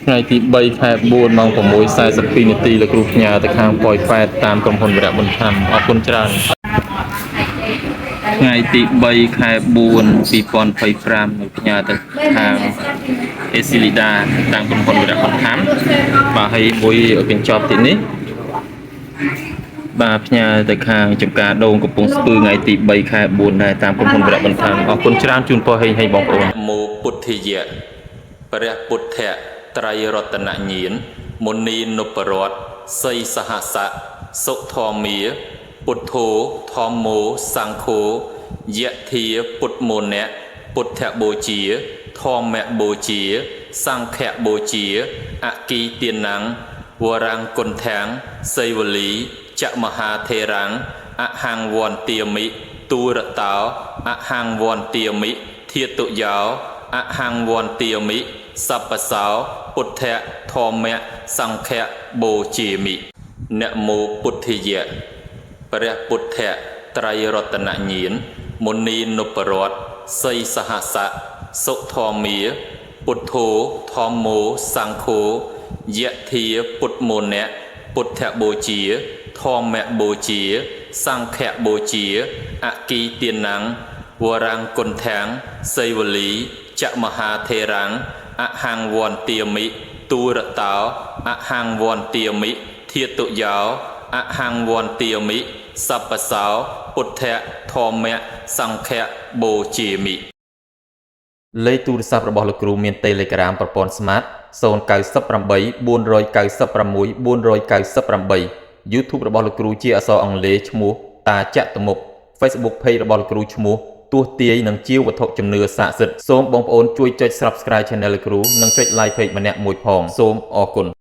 ថ្ងៃទី3ខែ4ម៉ោង6:42នាទីលោកគ្រូផ្ញើទៅខាងប៉ោយប៉ែតតាមក្រុមហ៊ុនវរៈប៊ុនថាំអរគុណច្រើនថ្ងៃទី3ខែ4 2025នៅផ្ញើទៅខាងអេស៊ីលីដាតាមក្រុមហ៊ុនវរៈប៊ុនថាំបាទហើយមួយកញ្ចប់ទីនេះបាទផ្ញើទៅខាងចំការដូងកំពង់ស្ពឺថ្ងៃទី3ខែ4ដែរតាមក្រុមហ៊ុនវរៈប៊ុនថាំអរគុណច្រើនជូនពរហេងហេងបងប្អូនមោពុទ្ធិយៈព្រះពុទ្ធៈត្រៃរតនញាណមុនីនុបរតសីសហសៈសុធម្មាពុទ្ធោធម្មោសង្ឃោយៈធាពុទ្ធមោនៈពុទ្ធបូជាធម្មបូជា សង្ឃបូជាអគីទានំវរាំងគុន្ធាំងសីវលីចមហាធេរាំងអហង្វន្ទាមិទូរតោអហង្វន្ទាមិធាតុយោអហង្វន្ទាមិសัพពសោពុទ្ធៈធម្មៈសង្ឃៈបូជាមិនមោពុទ្ធិយៈព្រះពុទ្ធៈត្រៃរតនញាណមុនីនុបរតសីសហសៈសុធម្មាពុទ្ធោធម្មោសង្ឃោយៈធាពុទ្ធមោនៈពុទ្ធបូជាធម្មបូជា សង្ឃបូជាអគីទានំវរាំងគុន្ធាំងសីវលីចមហាធេរាំងអហង្វន្ទាមិទូរតោអហង្វន្ទាមិធាតុយោអហង្វន្ទាមិសัพពសោពុទ្ធៈធម្មៈសង្ឃៈបូជាមិលេខទូរស័ព្ទរបស់លោកគ្រូមាន Telegram ប្រព័ន្ធ Smart 098 496 498 YouTube របស់លោកគ្រូជាអក្សរអង់គ្លេសឈ្មោះតាចតុមុខ Facebook Page របស់លោកគ្រូឈ្មោះទស្សទាយនិងជាវត្ថុជំនឿស័ក្តិសិទ្ធិសូមបងប្អូនជួយចុច Subscribe Channel លោកគ្រូនិងចុច Like Page ម្នាក់មួយផងសូមអរគុណ។